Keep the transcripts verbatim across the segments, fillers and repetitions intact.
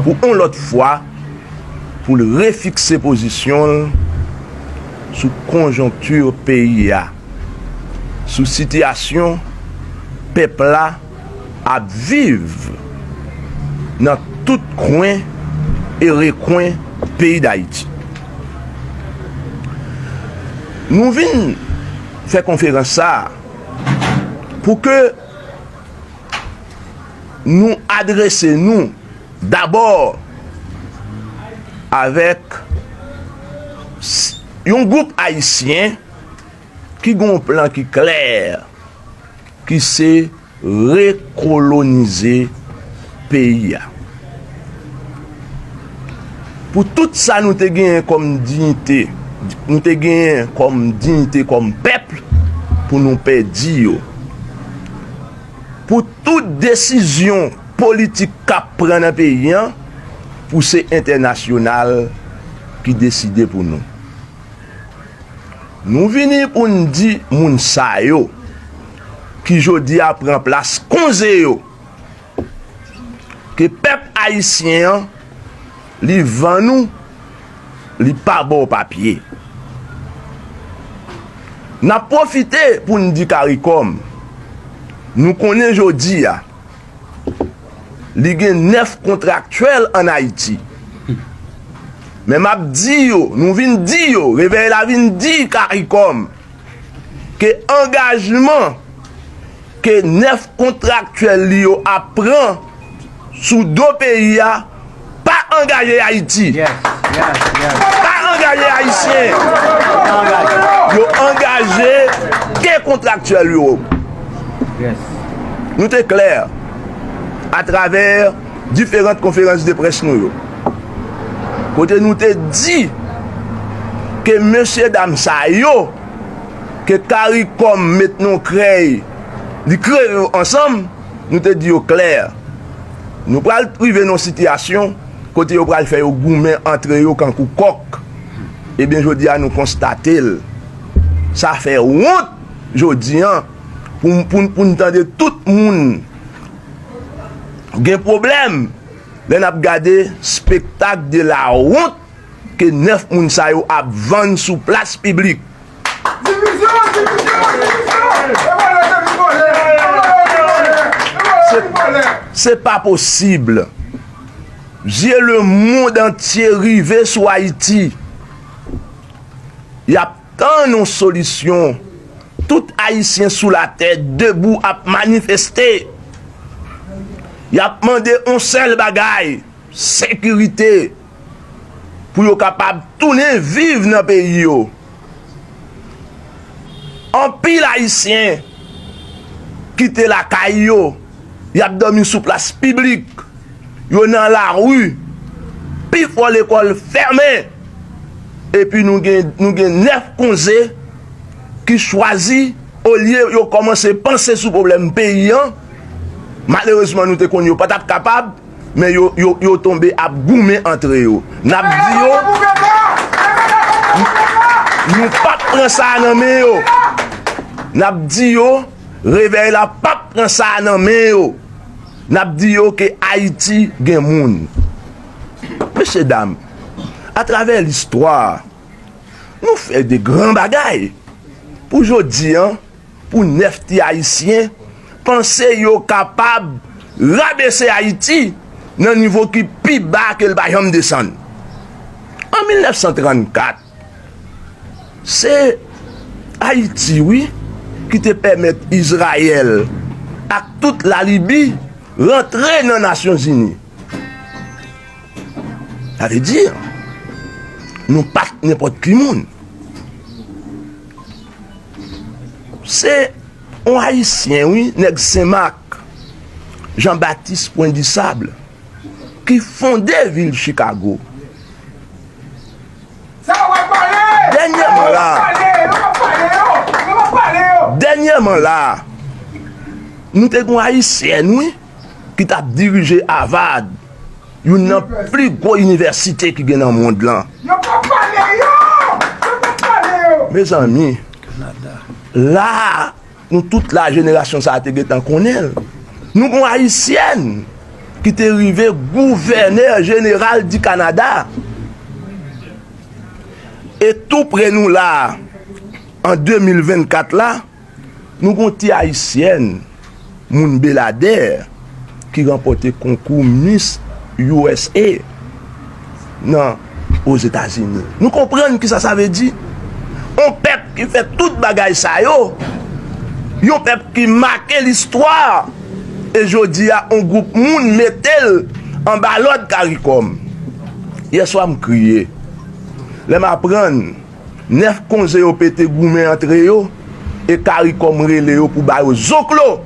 pou yon lòt fwa, pou l refikse pozisyon l sou konjonkti peyi a, sou sitiyasyon pèp la ap viv nan tout kwen e rekwen peyi Dayiti. Nou vin fè konferans sa a pou ke nou adrese nou dabò avèk s- yon gwoup ayisyen ki gen yon plan ki klè, ki se rekolonize peyi a. Pou tout sa nou te genyen kòm diyite, nou te genyen kòm diyite, kòm pèp, pou nou pèdi yo. Pou tout desizyon politik k ap pran nan peyi an, pou se entènasyonal ki deside pou nou. Nou vini pou n di moun sa yo, ki jodi a pran plas konze yo, ke pèp ayisyen an, li vann ou, li pa ba w papye. N ap pwofite pou n di Caricom, nou konnen jodi a, li gen nèf kontraktyèl ann Ayiti. Men m ap di yo, nou vin di yo, Revèy la vin di Caricom, ke angajman ke nèf kontraktyèl li yo ap pran sou do peyi a pa angaje Ayiti. Yes, yes, yes. Pa angaje Ayisyen. Yo angaje ke kontraktyèl yo. Yes. Nou te klè atravè diferan konferans de près nou yo. Kote nou te di ke mesye dam sa yo, ke Caricom met nan krèy, li kreye yo ansanm, nou te di yo klè. Nou pral rive nan yon sitiyasyon kote yo pral fè yo goumen antre yo kankou kòk. Ebyen, jodi a nou konstate l. Sa fè wont jodi a pou, pou, pou n tande tout moun gen pwoblèm lè n ap gade spektak de la wont ke nèf moun sa yo ap vann sou plas piblik. Divizyon, divizyon, divizyon! E vòlè se vin vòlè! E vòlè se vin vòlè! Se pa posib. Zye lemonn antye rive sou Ayiti. Y ap tann yon solisyon. Tout Ayisyen sou latè debou ap manifeste. Y ap mande yon sèl bagay, sekirite, pou yo kapab tounen viv nan peyi yo. Anpil Ayisyen kite lakay yo, y ap dòmi sou plas piblik, yo nan lari, pifò lekòl fèmen, epi nou gen, nou gen nèf konze ki chwazi, olye yo kòmanse panse sou pwoblèm peyi an, malerezman nou te konn yo pa t ap kapab, men yo, yo, yo tonbe ap goumen antre yo. N ap di yo, nou p ap pran sa a nan men yo. N ap di yo, revèy la p ap pran sa a nan men yo. N ap di yo ke Ayiti gen moun. Mesye dam, atravè listwa, nou fè de gran bagay. Pou jodi a, pou nèf ti Ayisyen panse yo kapab rabese Ayiti nan nivo ki pi ba ke l pa janm desann. An mil nèf san trannkat, se Ayiti, wi, ki te pèmèt Izrayèl ak tout Lalibi rantre nan Nasyonzini. Sa vle di, nou pa t nenpòt ki moun. Se yon Ayisyen, wi, nèg Senmak, Jean Baptiste Point du Sable, ki fonde vil Chicago. Dènyèman la, dènyèman la, nou te gen yon Ayisyèn, wi, ki t ap dirije Harvard, youn nan pli gwo inivèsite ki gen nan mond lan. Yo p ap pale yo! Yo p ap pale yo! Mezanmi, la a, nou tout la, jenerasyon sa a te gentan konnen l. Nou gen yon Ayisyèn ki te rive gouvènè jeneral di Kanada. E tou pre nou la a, an de mil vennkat la, nou gon ti ayisyèn, moun Beladè, ki ranpòte konkou Miss U S A nan Ozetazini. Nou konprann kisa sa vle di? On pèp ki fè tout bagay sa yo, yon pèp ki make listwa, e jodi a, on gwoup moun mete l anba lòd CARICOM. Yèswa, m kriye lè m aprann nèf konze yo pete goumen antre yo, e CARICOM rele yo pou ba yo zoklo,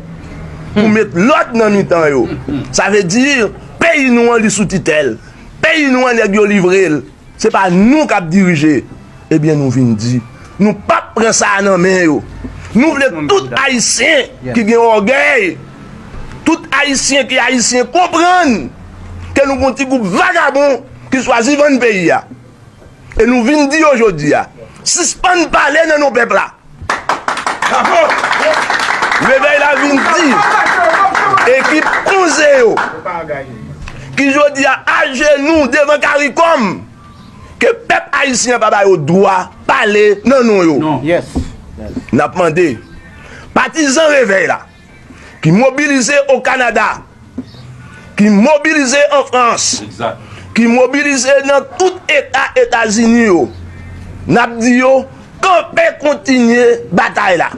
pou met lòd nan mitan yo. Sa vle di, peyi nou an, li sou titèl. Peyi nou an, nèg yo livre l. Se pa nou k ap dirije. Ebyen, nou vin di, nou p ap pran sa a nan men yo. Nou vle tout Ayisyen ki gen ògèy, tout Ayisyen ki Ayisyen, konprann ke nou gon ti gwoup vagabon ki chwazi vann peyi a. E nou vin di yo jodi a, sispann pale nan non pèp la. Revèy la vin di ekip konze yo, ki jodi a ajenou devan CARICOM, ke pèp ayisyen an pa ba yo dwa pale nan non yo. N ap mande patizan Revèy la, ki mobilize o Kanada, ki mobilize an Frans, ki mobilize nan tout eta Etazini yo, n ap di yo, kanpe, kontinye batay la.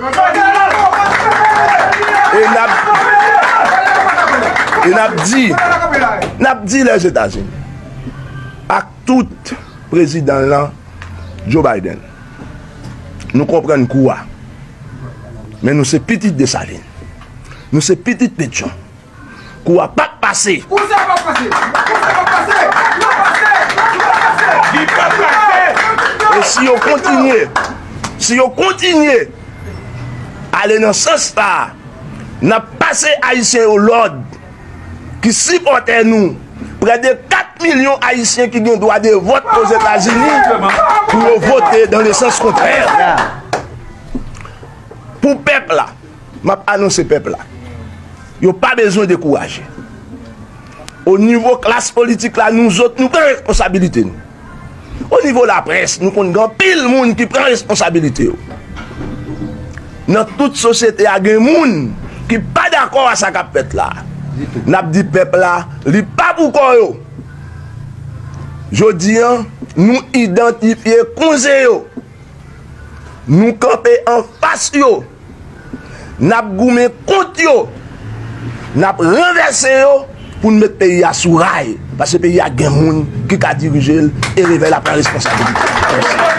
E n ap, e n ap di, n ap di Lèzetazini ak tout prezidan l lan, Joe Biden, nou konprann kou a. Men nou se pitit Desalin. Nou se pitit Petyon. Kou a p ap pase. Kou sa p ap pase. Kou sa p ap pase. Li p ap pase. Li p ap pase. Li p ap pase. E si yo kontinye, si yo kontinye ale nan sans sa a, n ap pase Ayisyen yo lòd ki sipòte nou, prè de kat milyon Ayisyen ki gen dwa de vòt Ozetazini, pou yo vote dans le sens contraire. Pou pèp la, m ap anonse pèp la, yo pa bezwen dekouraje. O nivo klas politik la, nou zòt, nou pran responsabilite nou. O nivo laprès, nou konn gen anpil moun ki pran responsabilite yo. Nan tout sosyete a, gen moun ki pa dakò a sa k ap fèt la. N ap di pèp la, li pa pou kò yo. Jodi a, nou idantifye konze yo. Nou kanpe anfas yo. N ap goumen kont yo. N ap ranvèse yo pou n met peyi a sou ray. Paske peyi a gen moun ki ka dirije l e Revèy la pran responsabilite.